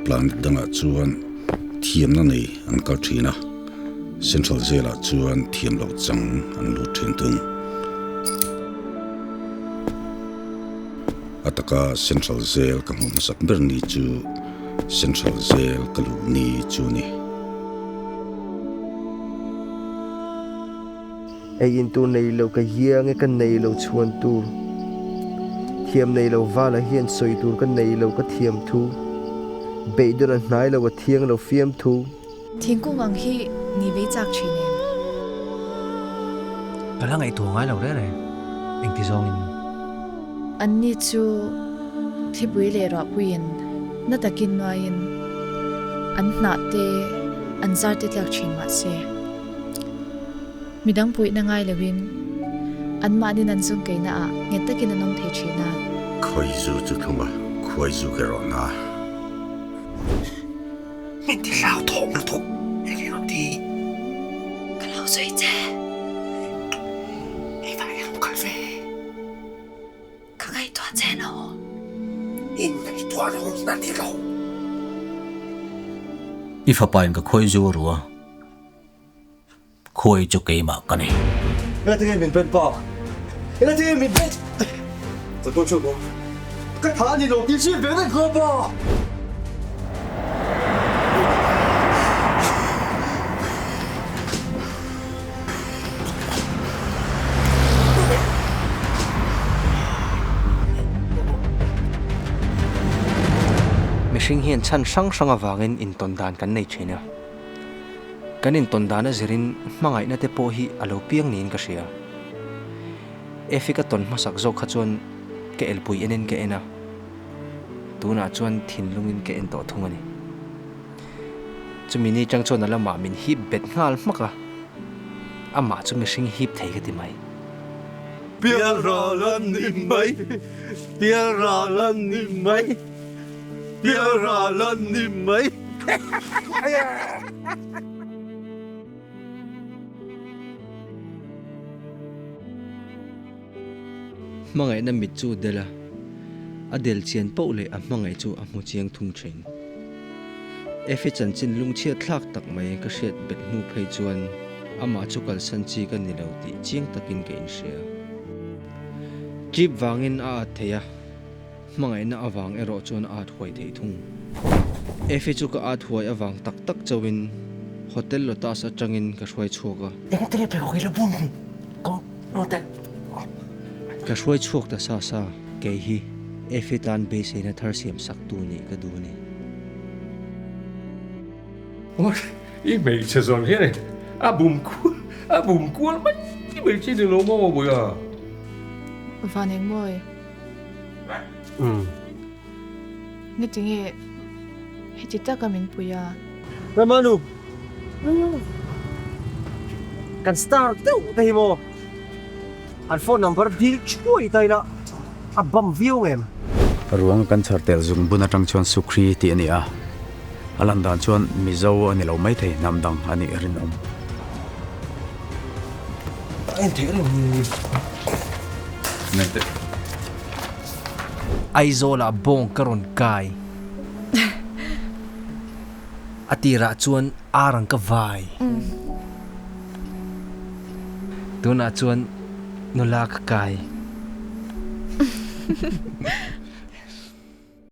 Planet dangah chuan thiamna nei an kal thin a, Central Jail ah chuan thiam loh chang an lut thin thung. A taka Central Jail ka hmuh hmasak ber ni chu Central Jail ka luh ni chu a ni. Ei in tur nei lo ka hiang e ka nei lo chhuan tur thiam nei lo vala hian sawi tur ka nei lo ka thiam thu beihdawn a hnai lo a thiang lo fiam thu. Thingkung ang hi ni vei chak thin em? Ka la ngaihtuah ngai lo reng reng, engti zawngin. Anni chu thlipui leh ruahpuiin na takin nuaiin an hnah te an zar te tliak thin mahse. Midang puihna ngai loin anmahnin an zung keina ah nghet takin an awm thei thin a. Khawi zu chu thlum a, khuai zu ke rawh na. Min ti hlau thawk lutuk eng eng ang ti. Ka lo zui che. Hei vai ang kal ve. Ka ngaihtuah che lo. In ngaihtuah lo na ni lo. I fapa in ka khawi zu a ru a. Khuai chu keimah ka ni. Ela tinge min ben pa? Ela tinge min ben? Ka tuan chhuak maw? Ka tha a ni lo tih hriat ve vek kha pa! Mihring hian chhan hrang hrang avangin intawn dan kan nei thin a. Kan intawn dan a zirin hmangaihna te pawh hi a lo piang niin ka hria. Efi ka tawn hmasak zawk kha chuan ka elpui enin ka en a, tunah chuan thinlungin ka en tawh thung a ni. Chumi ni chang chuan a lamah min hip bet nghal hmak a, amah chu mihring hip thei ka ti mai. Pialral a ni mai, pialral a ni mai. Pialral a ni mai. Hmangaihna mit chu del a, a del chian poh leh a hmangaih chu a hmu chiang thung thin. Efi chanchin lungchhiat thlak tak mai ka hriat bet hnu phei chuan amah chu kalsan chi ka ni lo tih chiang takin ka inhria. Jeep vangin a at thei a. Hmangaihna avang erawh chuan a at huai thei thung. Efi chu ka at huai avang tak tak chauhin Hotel Lotus atangin ka hruai chhuak a. Ka hruai chhuak ta sa sa, kei hi Efi tan beiseina thar siam sak tu nih ka duh a ni. I hmeichhe zawn hian a bum kual a bum kual mai mai chi ni lo maw Bawiha? Van engmawi. Umm. Nge tinge heti taka min pui a? Ramanu! Kan star deuh te hi maw? An phone number dil thuai ta ila a bam viau ngem? Ruang kan chhar tel zung bun atang chuan Sukhri tih a ni a, a lan dan chuan Mizo a ni lo maithei hnam dang a nih rinawm. En theih reng ni. Aizawlah bawng ka rawn kai. A tirah chuan ar ang ka vai. Tunah chuan nula ka kai.